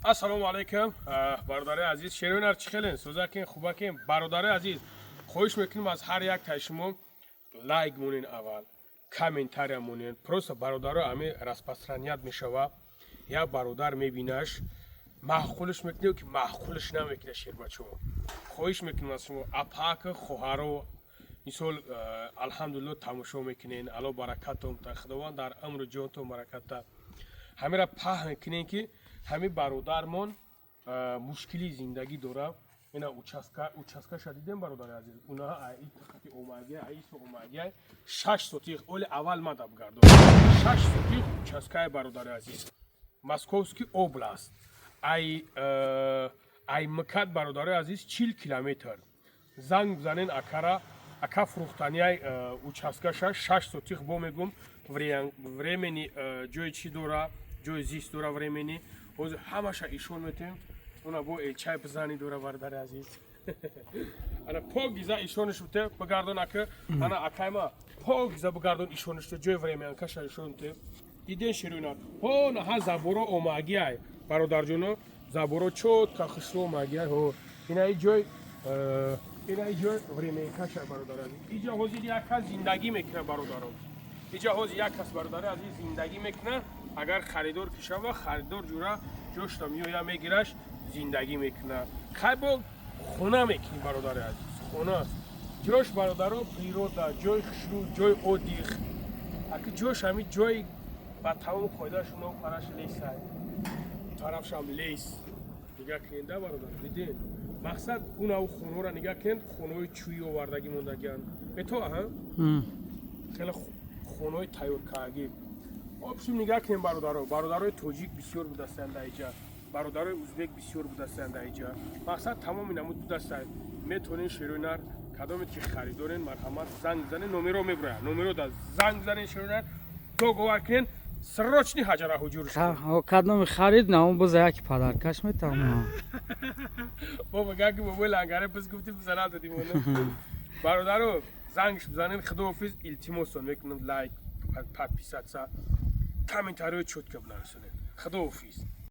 Ассалому алайкум, бародари азиз, шерои чӣ хелен, сӯзакин, хубакин? Бародари азиз, хоҳиш мекунем аз ҳар як таи шумо: лайк монен, аввал комментария монен. Просто, бародаро, ами распространять мешава, як бародар мебинаш, маъқулш мекунед ки маъқулш намекунад. Шербачаҳо, хоҳиш мекунем аз шумо, апака, хоҳаро, мисол, алҳамдулилло, тамошо мекунен, Алло баракатон та, Худованд дар амру ҷонтон баракатта. Ҳамира паҳн кунен, ки ҳами бародармон мушкили зиндагӣ дора. Ина участкаша дидем, бародари азиз. Уна аи қати омагия, аисо омагия, 6 сотих. Оли аввал мада бигардон, 6 сотих участкаи, бародари азиз, Московский область, ай МКАД, бародари азиз, 40 километр. Занг бизанен акара. Ака фурӯхтанияй участкаша, 6 сотих. Бо мегум, временный ҷои чӣ дора, ҷои зист дора временный. Ҳозир ҳамаша ишон метем. Уна бо элчай бизани дора, бародари азиз. Ана покиза ишониш бите, бигардон, ака. Ана, акайма, покиза бигардон, ишониш ҷои временкаша ишон бите. Диден, ширина ҳо, наҳа заборо омагиай, бародарҷоно, заборо чётко, хушрӯ омагиай. Ҳо, инаи ҷой, инаи ҷой временкаша, бародари азиз. Иҷа ҳозир як кас зиндагӣ мекунад, бародаро. Иҷа ҳозир як кас, бародари азиз, зиндагӣ мекунад. Агар харидор ки шава, харидор ҷура ҷошта меоя, мегираш, зиндагӣ мекунад. Хай, бо хона мекунӣ, бародари азиз, хона ҷош, бародаро, природа, ҷои хушрӯ, ҷои отдых. Аки ҷош ҳами ҷои ба тамоми қоидашуно параш лесай, тарафшам лес. Нигаҳ кунед, да, бародар, диден. Мақсад, унав хонаро нигаҳ кунед, хонаҳои чӯӣ овардагӣ мондагианд это, аҳа, хеле хонаҳои тайёркардагӣ. Общем, нигаҳ кунем, бародаро. Бародарои тоҷик бисёр будастанд дар иҷа, бародарои узбек бисёр будастанд дар иҷа. Мақсад, тамоми намуд будастанд. Метавонед, шерои нар, кадоме ки харидорен, марҳамат, занг бизанед, номеро мебурад, номеро да занг бизанед, шерои нар, договор кунед, срочный ҳаҷара ҳуҷур. Кадоми харид на, он боза яки подаркаш метавонам. Бо мега ки бобои лангаре биз гуфти, бизана додим. Бародаро, зангш бизанед. Худоҳофиз. Илтимосон мекунам, лайк, подписаться, комментариҳои чётко бинависонед. Худоҳофиз.